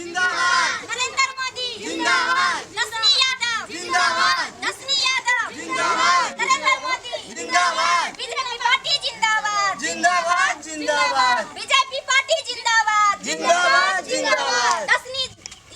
जिंदाबाद। नरेंद्र मोदी जिंदाबाद। लक्ष्मी यादव जिंदाबाद। लक्ष्मी यादव जिंदाबाद। नरेंद्र मोदी जिंदाबाद। बीजेपी पार्टी जिंदाबाद। जिंदाबाद जिंदाबाद। बीजेपी पार्टी जिंदाबाद। जिंदाबाद जिंदाबाद। लक्ष्मी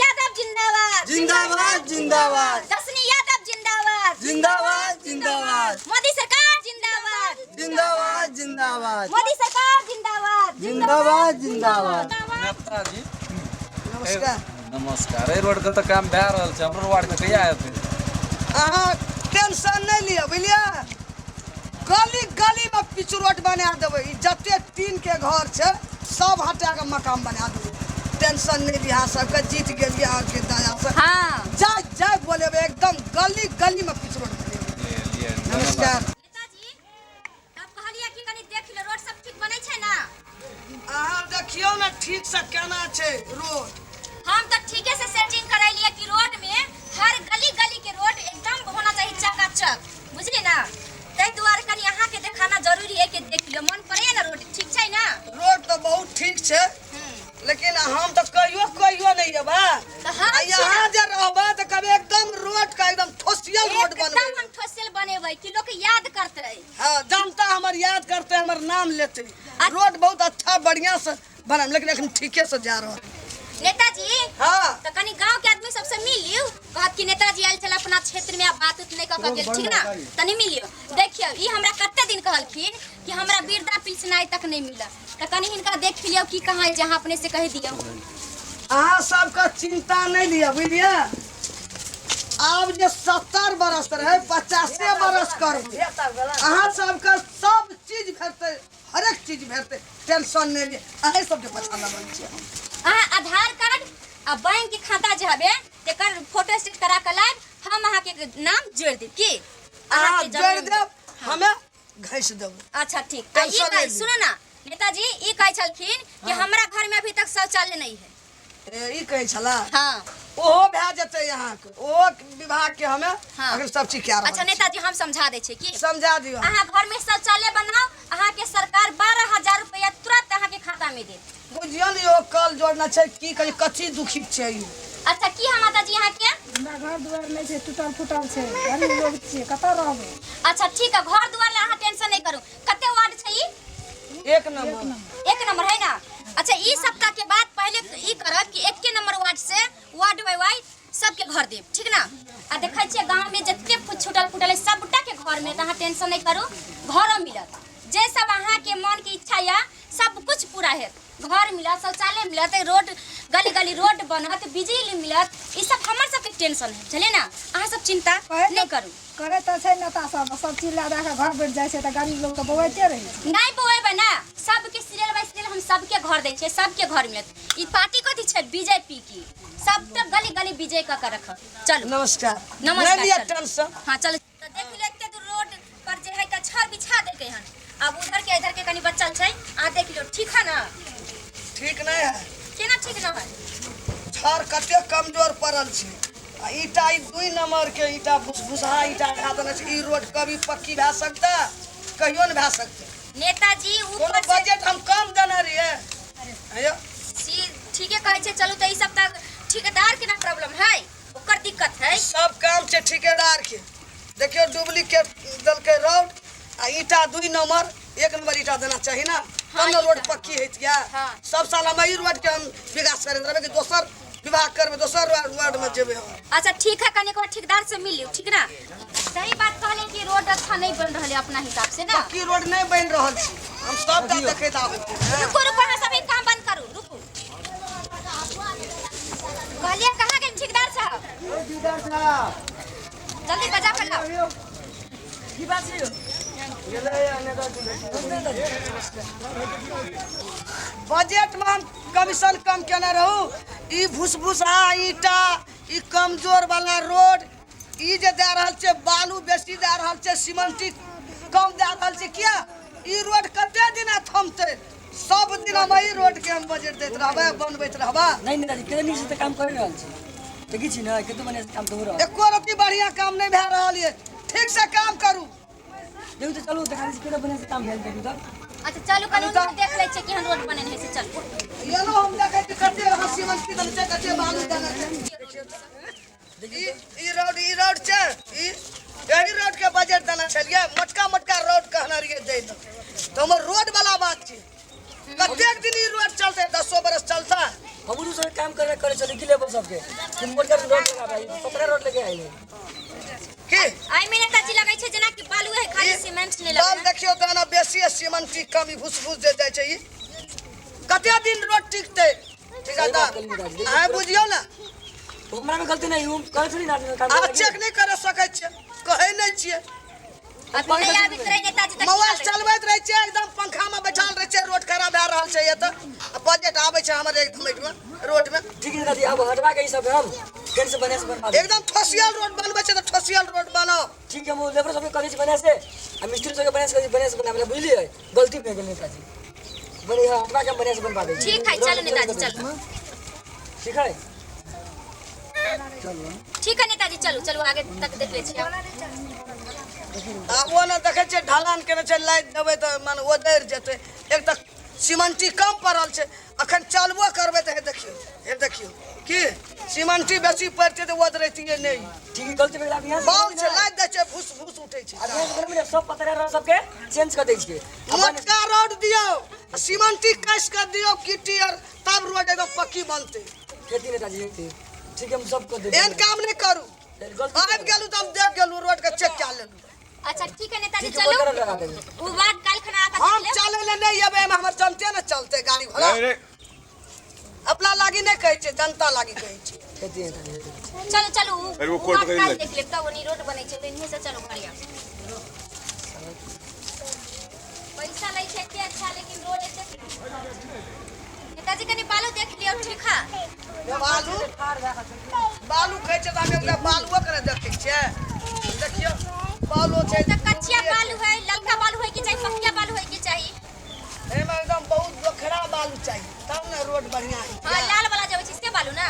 यादव जिंदाबाद। जिंदाबाद जिंदाबाद। लक्ष्मी यादव जिंदाबाद। जिंदाबाद जिंदाबाद। मोदी सरकार जिंदाबाद। जिंदाबाद जिंदाबाद। मोदी सरकार जिंदाबाद। जिंदाबाद जिंदाबाद। नेताजी नमस्कार। नमस्कार। एहि रोड के तऽ काम भए रहल छै, हमरो वार्ड के कहिया हेतै? अहाँ टेंशन नहि लिअ, बुझलियै? गली गलीमे पिच रोड बना देबै। ई जते टीन के घर छै सब हटा कऽ मकान बना देबै। टेंशन नहि लिअ, अहाँ सबके जीत गेलियै अहाँके दयासँ। हाँ। जाय जाय बोलेबै, एकदम गली गलीमे पिच रोड बनेबै। लिए, लिए, नमस्कार। नेताजी, तब कहलियै कि कनि देख लियौ, रोड सब ठीक बनै छै ना? अहाँ देखियौ ने ठीक से केना छै रोड। हम तऽ ठीके से सेटिंग करैलियै कि रोड में हर गली गली के रोड एकदम होना चाहिए चकाचक, बुझलियै ना? ताहि दुआरे कनि अहाँके देखाना जरूरी है कि देख लियौ, मन पड़ैया ना रोड ठीक छै ना? रोड तऽ बहुत ठीक छै, लेकिन हम तऽ कहियो कहियो नहि एबै। तऽ हम आ छी ना। यहाँ जे रहबै तऽ कभी एकदम रोड के एकदम ठोसियल रोड एकदम बनबै। हम ठोसियल बनेबै कि लोक याद करतै। हाँ, जनता हमर याद करते, हमर नाम लेते। रोड बहुत अच्छा बढ़िया से बनल, लेकिन अखन ठीके से जा रहल। नेताजी। हाँ। तऽ कनि गांव के आदमी सबसे मिल लियौ, कहत कि नेताजी आयल छल अपना क्षेत्र में आ बात उत नहि कऽ कऽ गेल, ठीक ना? तनि मिल लियौ। देखियौ, ई हमरा कते दिन कहलखिन कि हमरा वृद्धा पेंशन आइ तक नहि मिलल, तऽ कनि हिनका देख लियौ कि कहाँ जे अहाँ अपने से कहि दियौ। अहाँ सबके चिंता नहीं लिअ, बुझलियै? आब जे 70 बरस रहे 50 बरस करबै, अहाँ सबके सब चीज भेटतै, हरेक चीज भेटतै, टेंशन नहीं लिअ। अहीं सबके पाछा लगल छियै हम। अहाँ आधार कार्ड आ बैंक के खाता जे हबे तेकर फोटो स्टेट करा के लायब, हम अहाँ के नाम जोड़ि देब की अहाँ अहाँके जोड़ि जमीन। देब, हमे घसि देबै। अच्छा ठीक। आ ई टेंशन कहै नहि लिअ। सुनू ना नेताजी, ई कहै छलखिन कि हमरा घर में अभी तक शौचालय नहीं है। ए, ई कहै छला? हाँ। ओहो भए जेतै अहाँके, ओहो विभाग के हमे हाँ। अखन सब चीज कए रहल अच्छा छी। नेताजी, हम समझा दै छियै की। समझा दियौ। अहाँ घर में शौचालय बनाओ, अहाँ के सरकार 12,000 रुपया तुरंत अहाँ के खाता में देत। बुझियौ ने, यो कल जोड़ना छै की कही, कथी दुखी छै ई? अच्छा की है माताजी अहाँ के? हमरा घर दुआर नहि छै, टूटल फूटल छै, गरीब लोग छियै, कतऽ रहबै? अच्छा ठीक है, घर दुआर ला अहाँ टेंशन नहीं करू। कते वार्ड छै ई? 1 नंबर। 1 नंबर है ना? अच्छा, ई सप्ताह के बाद पहले ई करब कि 1 नंबर वार्ड से वार्ड बाय वार्ड सबके घर देब, ठीक ना? आ देखै छियै गांव में जते छूटल फूटल है सबटा के घर में, तऽ अहाँ टेंशन नहीं करू, घरो मिलत। जे सब अहाँ के मन के इच्छा या सब कुछ पूरा हेत, घर मिलत, शौचालय मिलत, रोड गली गली रोड बनत, बिजली मिलत, ई सब हमर सबके टेंशन है, बुझलियै ना? अहाँ सब चिंता नहीं करू। करे तऽ छै नेता सब, सब चीज लए दए कऽ घर बैठ जाइ छै, तऽ गरीब लोग तऽ बौआइते रहै छै। नहीं बौएबै ना, सबके सीरियल बाय सीरियल हम सबके घर दै छियै, सबके घर मिलत। ई पार्टी कथी छै? बीजेपी की। सब तऽ गली गली विजय कऽ के रखब। चलू। नमस्कार। नमस्कार, नहि लिअ चलू। टेंशन। हाँ चलू। तऽ देख लियौ, एते दूर रोड पर जे है तऽ छड़ बिछा देलकै हन, आब उधर के इधर के कनि बचल छै, अहाँ देख लियौ, ठीक है ना? ठीक नहीं है। केना ठीक न है? छड़ कते कमजोर पड़ल छै, आ ईटा ई 2 नंबर के ईटा भुसभुसहा ईटा धए देने छै। ई रोड कभी पक्की भए सकतै? कहियो नहि भए सकतै। नेताजी, कोनो ऊपर से बजट हम कम देने रहियै। आयो। ठीके कहै छै। चलू तऽ ई सब तऽ ठेकेदार के ना प्रॉब्लम है, ओकर दिक्कत है। सब काम छै ठेकेदार के। देखियौ डुप्लीकेट देलकै रोड आ ईटा 2 नंबर, 1 नंबर ईटा देना चाही ना, तब ने रोड पक्की होइत या। हाँ। सब साल हम ई रोड के हम विकास करैत रहबै कि दोसर विभाग करबै, दोसर वार्ड में जेबै हम। अच्छा ठीक है, कनि एक बार ठेकेदार से मिल लियौ, ठीक ना? सही बात कहले कि रोड अच्छा नहीं बन रहल है अपना हिसाब से ना। पक्की रोड नहीं बन रहल छै, हम सबटा देखैत आबै छी। रुको रुको, अहाँ सब एक काम बंद करू, रुकू। कहलिए कहाँ गेल ठेकेदार साहब? ठेकेदार साहब जल्दी बजा कर लाओ। की बात छै? बजट में हम कमीशन कम केने रहू। ई भुसभुसहा ईटा, ई कमजोर वाला रोड, ई जे दए रहल छै बालू बेसी दए रहल छै, सीमेंटी कम दए रहल छै, किया? ई रोड कते दिना थमतै? सब दिन हम एहि रोड के हम बजट दैत रहबै, बनबैत रहबै। नहीं नेताजी, केते नीक से तऽ काम करि रहल छी, देखै छी ने कते बढ़िआँ से काम तऽ हो रहल। एको रत्ती बढ़िया काम नहीं भए रहल ये, ठीक से काम करू। देखू तऽ चलू देखा दै छी केते बढ़िआँ से काम भेल, देखू तऽ। अच्छा चलू कनि उन्नू देख लै छियै केहन रोड बनेने है से, चलू। एनो हम देखै छी कते अहाँ सीमेंटी देने छै, कते बेसी बालू देने छै। ई ई रोड, ई रोड छै, ई एही रोड के बजट देने छलियै। मोटका मोटका रोड कहने रहियै दै लए, तऽ हमर रोड वाला बात छै। कतेक दिन ई रोड चलतै? 10 बरस चलतै? हमरो सब काम करे करे चली कि लेबर सबके कि मोटका रोड लगाबे, पतरा रोड लेके आइले की? एहिमे नेताजी लगै छै जेना कि बालू है खाली, सीमेंट नहि बाल लगै। देखियौ तऽ एना बेसी सीमेंटी कम, ई भूस भूस जे जाइ छै। ई कते दिन रोड टिकतै ठिकादार? अहाँ बुझियौ ने। हमरा में गलती नहीं, हम करे थोड़ी ना आदमी काम। अहाँ चेक नहि करि सकै छियै, कहै नहि छियै। अभी नहि आबैत रहै नेताजी तऽ मोबाइल चलबैत रहै छियै, एकदम पंखामे बैठल रहै छियै। रोड खराब भए रहल छै एतऽ, आ बजट आबै छै हमर एकदम एहिठमा रोडमे। ठीक है नेताजी, अब हटवा के ई सब हम फिर से बढ़िया से बनवा देब। एकदम ठोसियल रोड बनबै छै तऽ ठोसियल रोड बनाउ। ठीक है, हम लेबर सबके कहै छी बढ़िया से आ मिस्त्री सबके बढ़िया से बढ़िया से बनाबे ला, बुझलियै? गलती भए गेल नेताजी, बढ़िया हटवा के हम बढ़िया से बनवा दै छी। ठीक है, चलू नेताजी, चलू। ठीक है। ठीक है नेताजी, चलू चलू, आगे तक देख लै छियै। आ ओ ने देखै छियै ढलान केने छै, लादि देबै तऽ मने ओदरि जेतै। एक तऽ सीमेंटी कम पड़ल छै, अखन चलबो करबै तऽ हे देखियौ, हे देखियौ की सीमेंटी बेसी पड़तै तऽ ओदरैतियै नहि। ठीक है, गलती भए गेल। अब यहाँ से बाउल छै, लादि दै छै, भूस भूस उठै छै। अब यहाँ से बनबै ने, सब पतरा रोड सबके चेंज कर दै छियै। मोटका रोड दियौ, सीमेंटी कसि कऽ दियौ गिट्टी आर, तब रोड एकदम पक्की बनतै। खेती नेताजी हेतै। ठीक है, हम सब कर देबै। एहन काम नहि करू। गलती आबि गेलहुँ तऽ हम देख गेलहुँ, रोडके चेक कए लेलहुँ। अच्छा ठीक है नेताजी। ठीक है, चलू। मोटका रोड लगा देबै। ओ वार्ड काल्हि खना आके हम देख लेब। चलै लए नहि एबै, एहिमे हमर जनते ने चलतै गाड़ी घोड़ा। रे अपना लागी नहि कहै छै, जनता लागी कहै छै। खेती नेताजी हेतै। चलू चलू, उ अरे वो उ कोर्ट वार्ड करी काल्हि लग। देख लेब, तब ओनी रोड बनै छै तऽ इन्हीं से चलू घरिया। पैसा लै छै एते अच्छा, लेकिन रोड एते। नेताजी, कनि बालू देख लियौ, ठीक है? बालू बालू खाइ छै तऽ हम एकटा बालुओ के ने देखै छियै। देखियौ, बालू छै। तऽ कच्चिया बालू है, ललका बालू है कि चाही, पकिया बालू है कि चाही? एहिमे एकदम बहुत दोखरा बालू चाही, तब ने रोड बढ़िआँ हेतै। हाँ, लाल वाला जे होइ छै से बालू ना,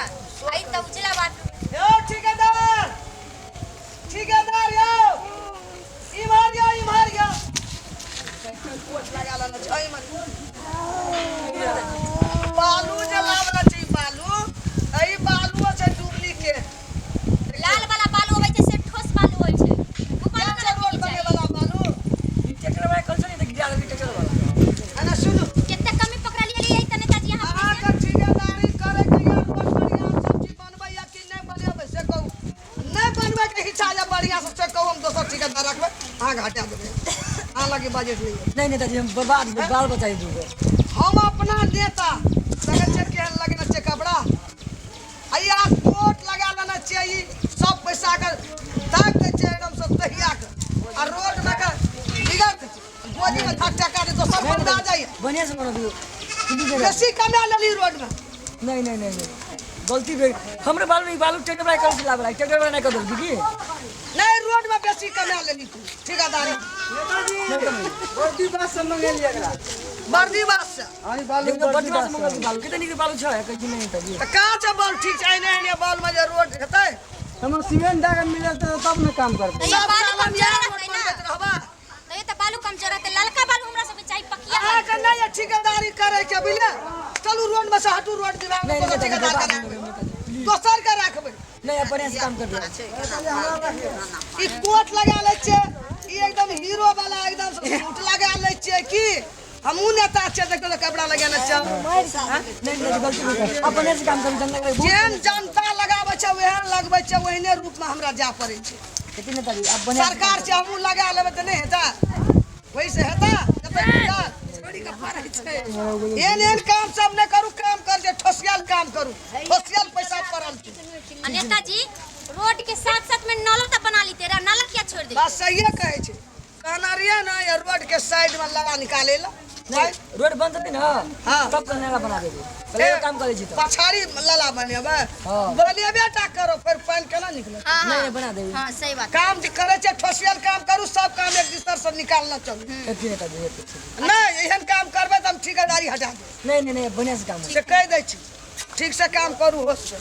आई तऽ उजला बालू। यौ ठेकेदार, ठेकेदार यौ, इम्हर यौ, इम्हर यौ। कोच लगा लेने छै एहिमे। बालू जे लाबना छै, ई बालू, एहि बालुओ छै डुप्लीकेट। लाल वाला बालू अबै छै से ठोस बालू होइ छै, ओ बालू छै ना रोड रखैके बने चाही। वाला बालू। ई ट्रैक्टर वाला कल चली तऽ गिरा देलकै ट्रैक्टर वाला। एना सुनू। कते कमी पकड़लियै तऽ नेताजी यहाँ? अहाँके ठेकेदारी करैके यऽ, रोड बढ़िआँ सब चीज बनबैया कि नहि बनेबै से कहू। नहि बनबैके इच्छा यऽ बढ़िआँ से, से कहू, हम दोसर ठेकेदार रखबै, अहाँके हटा देबै। अहाँ लगे बजट नहि यऽ। नहीं नेताजी, हम बर्बाद भेल, बाल बचाइ दूगो। हम अपना नेता देखै छियै केहन लगेने छियै कपड़ा, आ ई अहाँ कोट लगा लेने छियै। ई सब पैसाके ताकि दै छियै एकदम से तहियाके, आ रोडमे के बिगड़ दै छियै। गोदीमे धक टका दे दोसर बंदा जाइए। बढ़िया से बना दियौ। बेसी कमा लेली रोडमे। नहीं नहीं नहीं नहीं, गलती भेल हमरे। बालू ई बालू ट्रैक्टर वाला कल चलाबे ला, ट्रैक्टर वाला नहीं कर देलकै की? नहि, रोडमे बेसी कमा लेली तू ठेकेदारी। बर्दीबास से मंगेलियै एकरा। बर्दीबास से? हाँ, ई बालू। देखियौ, बर्दीबास से मंगल बालू, कते नीक बालू छै, कहै छी नहीं नेताजी। तऽ कहाँ छै बालू? ठीक छै, एहने एहने बालमे जे रोड हेतै। हम सीमेंट दए के मिलल तऽ तब ने काम करतै। तैयो सब बालू साल हम कमजोर इएह रोड रहतै ना। बनबैत रहबै। तैयो तऽ बालू कमजोर रहतै, ललका बालू हमरा सबके चाही, पकिया बालू। अहाँके नहि यऽ ठेकेदारी करे के, बुझलियै? चलू, रोड में से हटू, रोड विभाग में नहीं कोनो नहीं ठेकेदार के नेताजी, राखबै, दोसर के राखबै। नहीं, अब बढ़िया से काम कर दियौ। ई कोट लगा लै छियै, ई एकदम हीरो वाला एकदम से सूट लगा लै छियै की हमहूँ नेता छियै? देखियौ तऽ कपड़ा लगेने छियै। नहीं नेताजी, गलती भेल, अब बढ़िया से काम करू, जनता के बहुत। जेहन जनता लगाबै छै ओहन लगबै छै, ओहने रूपमे हमरा जाय पड़ै छै। खेती नेताजी, अब बढ़िया से। सरकार छै, हमहूँ लगा लेबै तऽ नहि हेतै, ओहिसँ हेतै जतेक गुजार। एहन एहन काम सब नहि करू, काम कर जे ठोसियल काम करू, ठोसियल पैसा पड़ल छै। आ नेताजी, रोड के साथ साथ में नालो तऽ बना लीते रहे, नाला किया छोड़ दे? बात सहिए कहै छै। कहना रहियै ने ये रोड के साइड में लगा निकाले ला। नहीं, रोड बन जेतै ना, हाँ। तब तऽ नाला बना देबै। पहले एगो काम करै छी तऽ। पछाड़ी लला बनेबै? हाँ। बनेबे टा करो, फेर पानि केना निकलत? हाँ। नहीं हाँ। नहीं, बना देबै। हाँ, सही बात। काम जे करै छै ठोसियल काम करू, सब काम एक दूसर से निकालना चलू। खेती नेताजी हेतै। नहि, एहन काम करबै तऽ हम ठेकेदारी हटा देब। नहीं नहीं नहीं, बढ़िया से काम से कहि दै छी, ठीक से काम करू, होश से।